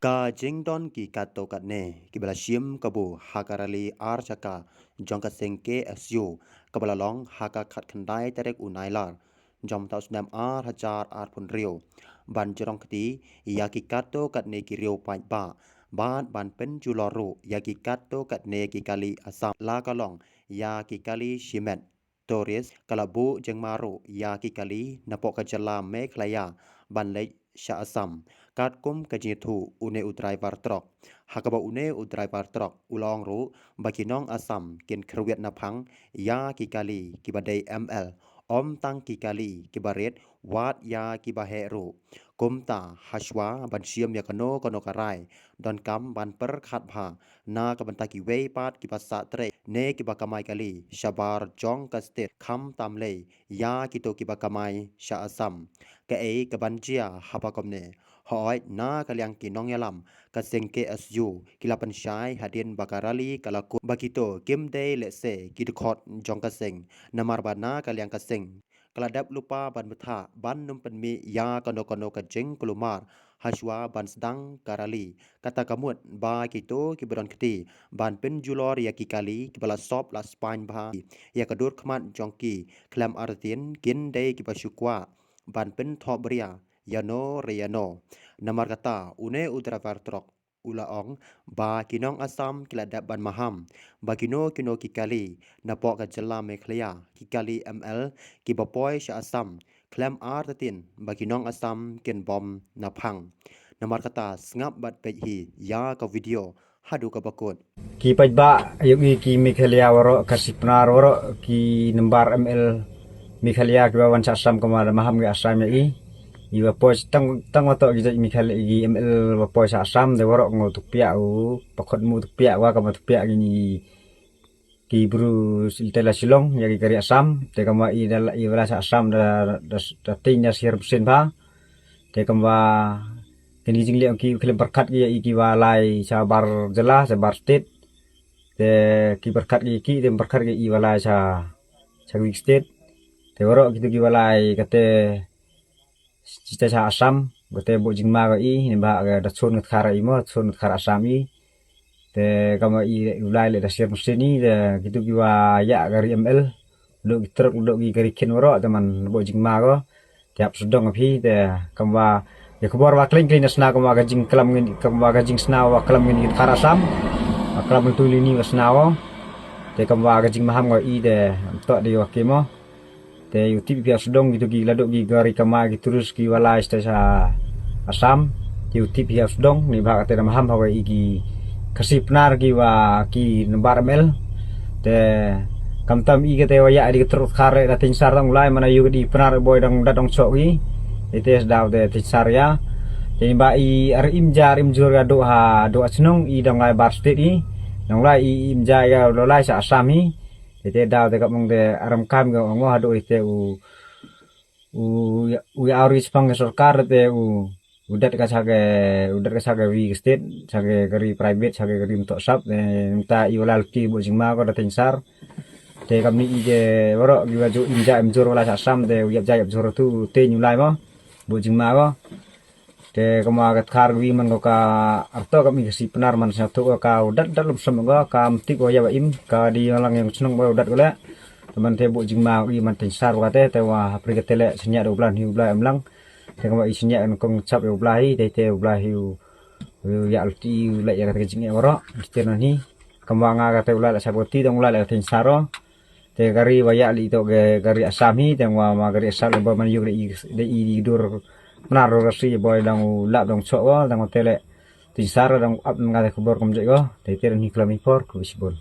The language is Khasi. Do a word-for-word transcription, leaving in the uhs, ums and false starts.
Ka jingdon ki katto katne kiba la shim kabu ha ka rally ar jaka jong ka seng K S U kaba la long ha ka khatkhyndai tarik u Nailar jong u snem ar hajar arphew hynriew, ban jrong kti ïa ki katto katne ki riew paidbah bad ban pynjulor ruh ïa ki katto katne ki kali Assam la ka long ïa ki kali shimet. Tourist ka la buh jingma ruh ïa ki kali napoh ka jylla Meghalaya ban leit sha Assam. Katkum ka jingïathuh une u driver truck, ha kaba une u driver truck u la ong ruh ba ki nong Assam kin kyrwiat naphang ïa ki kali kiba dei M L, ym tang ki kali kiba rit, wat ïa kiba heh ruh. Kumta hashwa ban shim ïa kano kano ka rai, donkam ban pyrkhat bha na ka bynta kiwei pat kiba sah trei ne kiba kamai kali shabar jong ka state, khamtam lei ïa kito kiba kamai sha Assam. Kaei kaban jia haba kumne? Hooid, na ka liang ki nongïalam ka seng K S U ki la pynshai hadien ba ka rally ka la kut ba kito kim dei lehse ki dkhot jong ka seng, namar ba na ka liang ka seng ka la dep lypa ban bthah ban ym pynmih ïa kano kano ka jingkulmar hashwa ban sdang ka rally. Kata ka mut ba kito kiba don kti ban pynjulor ïa ki kali kiba la sop la spaiñ bha ïa ka dur khmat jong ki khlem artatien kin dei kiba shu kwah ban pynthohbria ïano re ïano. Namar kata une u driver truck u la ong ba ki nong Assam ki la dep ban maham ba kino kino ki kali napoh ka jylla Meghalaya, ki kali M L kiba poi sha Assam, khlem artatien ba ki nong Assam kin bom naphang. Namar kata sngap bad peit hi ïa ka video haduh kaba kut. Ki paidbah ïohi ki Meghalaya waroh, ka Khasi Pnar waroh, ki nombar M L Meghalaya kiba wan sha Assam, kumba da maham ki Assam ïa i. Iba poi tang, tang wato ki jait Meghalaya, ki M L ba poi sha Assam, te waroh nga u tpiah u, ba khot mu tpiah wa, kumba tpiah kini ki bru sil te la Shillong ïa ki kari Assam, te kumba i da la, iba la sha Assam da, da, da tieng da sir psin bha. Te kumba kini jingleh ki khlem pyrkhat ki ïa i kiba lai shabar jylla, shabar state. Te ki pyrkhat ki, ki te pyrkhat ki iba lai sha, sha Weak State. Te waroh kitu kiba lai kate, sha Assam, kate buh jingma ko i, ne ba ka da chun ka tkhar i mo, chun ka tkhar Assam i. Te kumba i, u lai le da sir musin i, te kitu kiba ïa ka ri M L. Dok ki truk, dok ki kari khin waroh, te man buh jingma ko. Te ap sdong phi, te kumba ïa khubor wa kling kling na sna kumba ka jingklam ngin, kumba ka jingsna wa klam ngin ki tkhar Assam. Wa klam tu lini wa sna wa. Te kumba ka jingmaham ko i te, to de wa kimo. Te ïa u tip phi ap sdong kitu ki la dok ki kari kamai ki tourist kiba lai sha Assam. Te ïa u tip phi ap sdong ne ba kate da maham ha wa i ki Khasi Pnar kiba ki nombar M L. Te khamtam i kate wa ïa di ka truk tkhar da tieng sar dang u lai, mana ïa ka di Pnar boi dang dat dang chok i. Ite sdau te tieng sar ïa. Te ba i ar im ja ar im jur ga do ha do a chnong i dang lai bar state i. Dang lai i im ja ïa lo lai sha Assam i. Ite dau te ka mong te aram kam ka ong ha do ite u, u, u ïa ri spang ka sorkar te u, u dat ka sha ka, u dat ka sha ka wi state, sha ka kari private, sha ka kari mtok sap, te mynta i wala lki buh jingma ko da tieng sar. Te kam ni i ke waroh ki wa ju im ja im jur wala sha Assam te u ïap ja ïap jur tu te u lai mo. Buh jingma ko. Te kumba ka tkhar wi man ko ka arto ka mi Khasi Pnar man sha tu ko ka u dat dat lum sam ko ka mtik ko ïa ba im ka di lang yang chnong ba u dat ko le. Te man te buh jingma wi man tieng sar ko te te wa hapri ka te le snya do blan hi u bla em lang. Te kumba i snya kan kong chap u bla hi te te u bla hi u ïa lti u la ïa ka jing ïa waroh. Te nan hi kumba nga ka te u la la sap ko ti dong u la la tieng sar ro. Te kari wa ïa li to ke kari Assam hi, te wa ma kari Assam le ba man yuk de i, de i dur Pnar ro rasi boi dang u lap dang chok wa, dang u tele. Tieng sar dang ap nga de khubor kum jek wa, te te ni klam i por ku sibon.